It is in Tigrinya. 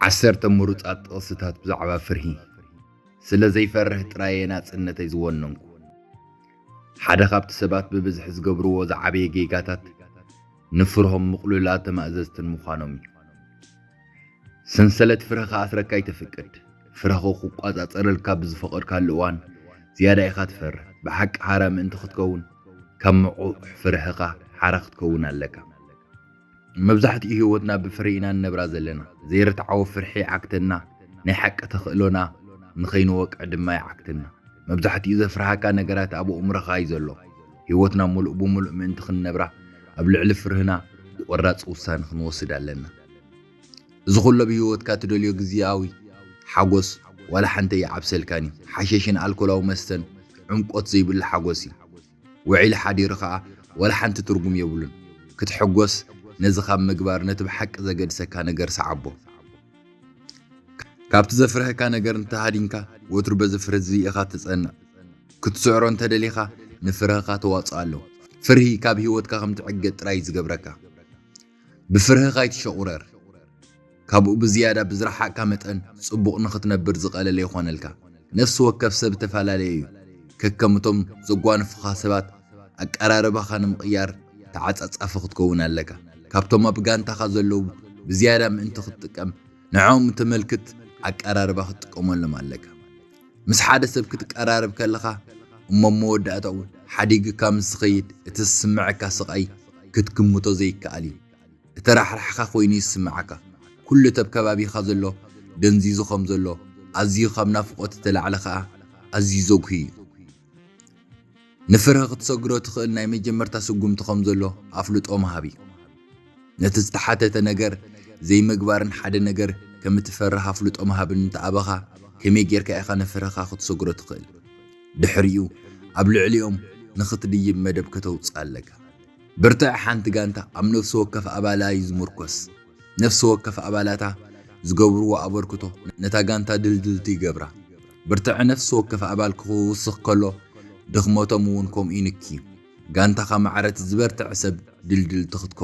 ዓሰርተ ምሩጻት ጥቕስታት ብዛዕባ ፍርሂ። ስለ ዘይፈርህ ጥራይ እየ ናጽነተይ ዝወነንኩ። ሓደ ካብቲ ሰባት ብብዝሒ ዝገብርዎ ዝዓበየ ጌጋታት፣ ንፍርሆም ምቕሉላት ተማእዘዝትን ምዃኖም እዩ። ሰንሰለት ፍርሂ ክኣስረካ ኣይተፍቅድ። ፍርሂ ክቋጻጸረልካ ብዝፈቐድካሉ እዋን፣ ዝያዳ ኢኻ ትፈርህ። ብሓቂ ሓራ ምእንቲ ክትከውን፣ ካብ ምቑሕ ፍርህኻ ሓራ ክትከውን ኣለካ። መብዛሕትኡ ህይወትና ብፍርሂ ኢና ንነብራ ዘለና። ዘይርትዓዊ ፍርሒ ይዓግተና፣ ናይ ሓቂ ተኽእሎና ንኸይንወቅዕ ድማ ይዓግተና። መብዛሕትኡ ዘፍርሃካ ነገራት ኣብ ኣእምሮኻ እዩ ዘሎ። ህይወትና ምሉእ ብምሉእ ምእንቲ ክንነብራ፣ ኣብ ልዕሊ ፍርህና ቆራጽ ውሳነ ክንወስድ ኣለና። እዚ ኩሎ ብህይወትካ ትደልዮ ግዝያዊ ሓጎስ ዋላ ሓንቲ ኣይዓብሰልካን እዩ። ሓሸሽን ኣልኮላዊ መስተን ዕምቆት ዘይብሉ ሓጎስ እዩ። ውዒሉ ሓዲሩ ኸኣ ዋላ ሓንቲ ትርጉም የብሉን። ክትሕጎስ ነዚ ካብ ምግባር ነቲ ብሓቂ ዘገድሰካ ነገር ሰዓቦ። ካብቲ ዘፍርሀካ ነገር እንተሃዲንካ፣ ወትሩ በዚ ፍርሂ እዚ ኢኻ ትጸንዕ። ክትስዕሮ እንተደሊኻ፣ ንፍርህኻ ተዋጽኦ ኣሎ። ፍርሂ ካብ ህይወትካ ከም ትዕገት ጥራይ እዩ ዝገብረካ። ብፍርህኻ ኣይትሸቑረር። ካብኡ ብዝያዳ ብዝረሓቕካ መጠን፣ ጽቡቕ ንኽትነብር ዝቐለለ ይኾነልካ። ነፍሲ ወከፍ ሰብ እተፈላለየ እዩ። ከከምቶም ዘጓንፉኻ ሰባት፣ ኣቀራርባኻ ንምቕያር ተዓጻጻፊ ክትከውን ኣለካ። ካብቶም ኣብ ጋንታኻ ዘለዉ ብዝያዳ ምእንቲ ክትጥቀም፣ ንዕኦም እተመልክት ኣቀራርባ ክትጥቀመሎም ኣለካ። ምስ ሓደ ሰብ ክትቀራረብ ከለኻ፣ እሞ ኣብ መወዳእታኡ ሓዲግካ ምስ ዝኸይድ፣ እቲ ዝስምዐካ ስቓይ ክትግምቶ ዘይከኣል እዩ። እተራሕራሕካ ኮይኑ ይስምዓካ። ኩሉ እቲ ኣብ ከባቢኻ ዘሎ ደንዚዙ ከም ዘሎ፣ ኣዝዩ ካብ ናፍቖት እተላዕለ ከኣ ኣዝዩ ዘጉሂ እዩ። ንፍርሂ ክትሰግሮ ትኽእል ናይ መጀመርታ ስጉምቲ ከም ዘሎ ኣፍልጦ ምሃብ እዩ። ነቲ ዝተሓተተ ነገር ዘይምግባርን ሓደ ነገር ከም እትፈርህ ኣፍልጦ ምሃብን እንተኣበኻ፣ ከመይ ጌርካ ኢኻ ንፍርህኻ ክትሰግሮ ትኽእል? ድሕሪኡ ኣብ ልዕሊኦም ንኽትድይብ መደብ ከተውጽእ ኣለካ። ብርትዒ ሓንቲ ጋንታ ኣብ ነፍሲ ወከፍ ኣባላ እዩ ዝምርኮስ። ነፍሲ ወከፍ ኣባላታ ዝገብርዎ ኣበርክቶ ነታ ጋንታ ድልድልቲ ይገብራ። ብርትዒ ነፍሲ ወከፍ ኣባል ክውስኽ ከሎ፣ ድኽመቶም እውን ከምኡ ይንኪ እዩ። ጋንታኻ ማዕረ እቲ ዝበርትዐ ሰብ ድልድልቲ ክትከውን